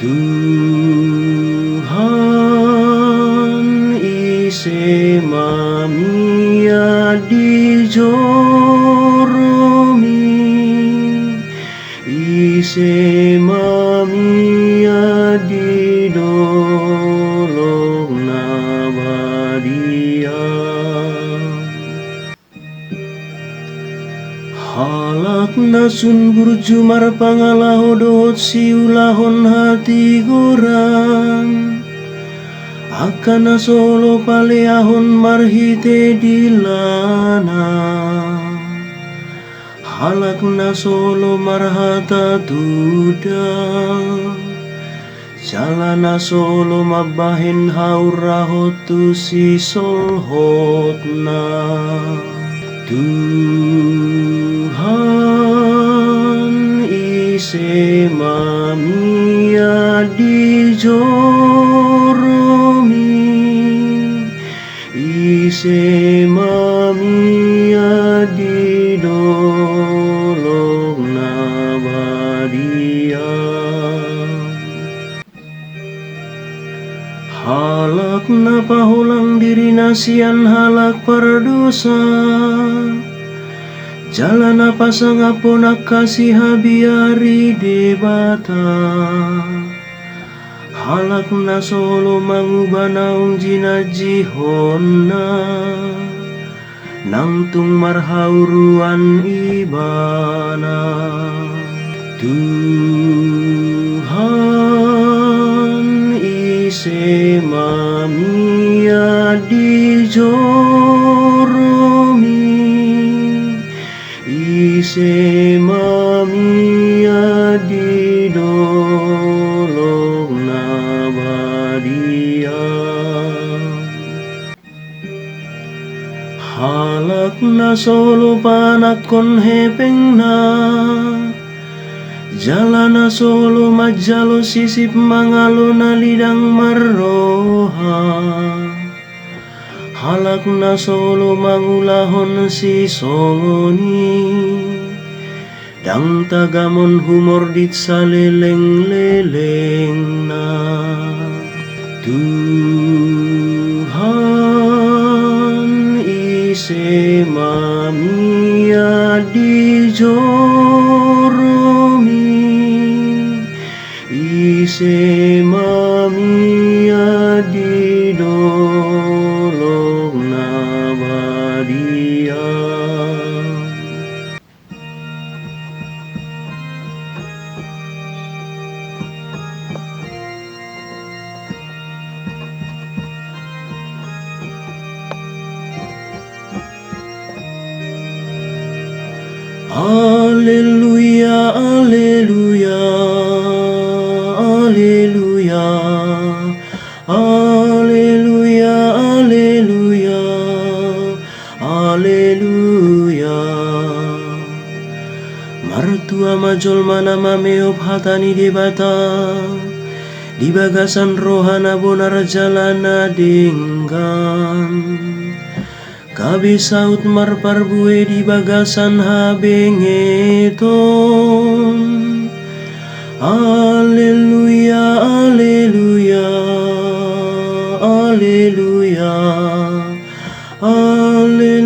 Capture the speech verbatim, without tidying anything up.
Tuhan, ise ma mian di joroMi, ise ma mian di dolok na badia. Halak na sun burju marpangalaho dohot siulahon hatigoran, angka na so olo paleahon marhite dilana, halak na so olo marhata tunda, jala na so olo mambahen haurahon tu sisolhotna. Tuhan, ise ma mian di joroMi, ise ma mian di dolok na badia. Halak na paholang dirina sian halak pardosa, jala na pasangaphon angka sihabiari Debata, halak na so olo manguba naung jinanjihonna, nang tung marhauruan ibana. Tuhan, ise ma mian di joroMi, ise ma mian di dolok na badia. Halak na so olo paanakhon hepengna, jala na so olo manjalo sisip mangalo na lidang marroha, halak na so olo mangulahon sisongon i, ndang tagamon humordit saleleng-lelengna. Tuhan, ise ma mian di joroMi, ise ma mian di dolok na badia. Aleluya, aleluya, aleluya. Aleluya, aleluya, aleluya. Martua ma jolma na mameop hata ni Debata di bagasan roha na bonar jala na denggan. Gabe saut marparbue di bagasan habengeton. Aleluya, aleluya, aleluya, aleluya.